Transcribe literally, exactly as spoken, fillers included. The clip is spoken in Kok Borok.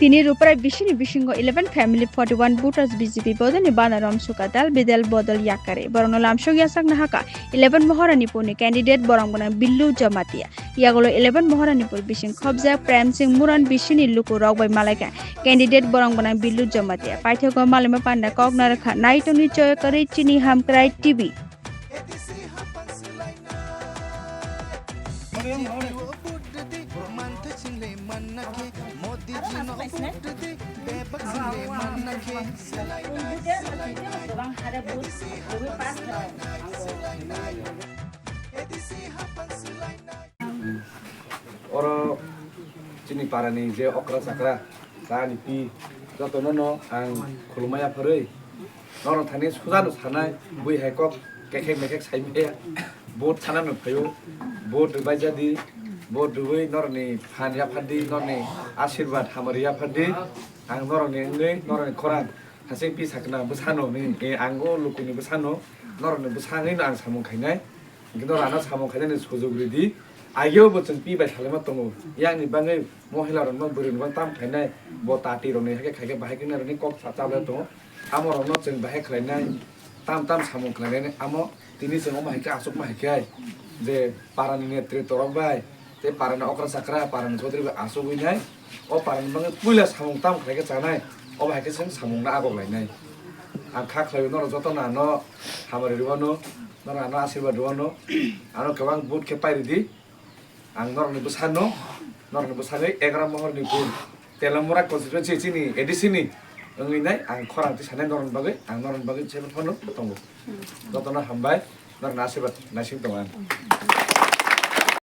Tini Ruprai bisini bisingo eleven family forty one voters B J P bodolni bana romsuka dal bidal bodol yakari. Borokno lamsok yasakna haka eleven Moharanipurni candidate borok gwnang Billu Jamatia. Yagulo eleven Moharanipur bising khobjak Prem Singh Muran bisini luku rok bai malaikha candidate borok gwnang Billu Jamatia. Paithago Malima Panda kok narwkha naitongni choyakari chini hamkrai T V. Oro chini parani je okra chakra, ta ni pi, jotono no ang khulumaya phwrwi. Norok thani sujano sanai, bui hai kok kekhek mekhek sai maya. Vote sana no phaio, vote rwbai jadi, vote rwui norokni phan yaphardi, norokni asirwad hamari yaphardi. Ang norokni wngwi, norokni khorang hasing pi sakna bwsano ni, e, ang o lukuni bwsano, norokni bwsangwi no ang samung khainai. Hingke norok ano samung khainani sujug ridi. Ageo bo chwng pi bai salaima tongo. Yang ni bagwi mohila rok no bwrwi rok tam khainai. Bo tati rok ni hakhe khaikhe bahai khe nai rok ni kok sa chalai tongo. Amo rok no chwng bahai khlainai. Tam tam samung khlainai amo tini chwng omo hai khe aswk ma hai khe. Je para ni netrito rok bai. Tei para ni okra chakra, para ni chaudhuri bai aswk wi nai. O para ni bagwi puila samung tam khlai khe chanai. Obo hai khe chwng samung no agok lainai. Ang kha khlai norok joto no ano hamari rwano. Norok ano asirwad rwano, ano kwbang vote khe pai ridi. Ang norokni bwsano, norokni bwsagwi egaroh Moharanipur, Telamura constituency chini A D C ni wngwi nai ang khorang twi sanai norokni bagwi, ang norokni bagwi jebo phano tongo. Jotono hambai, norokni asirwad naising tongo ang.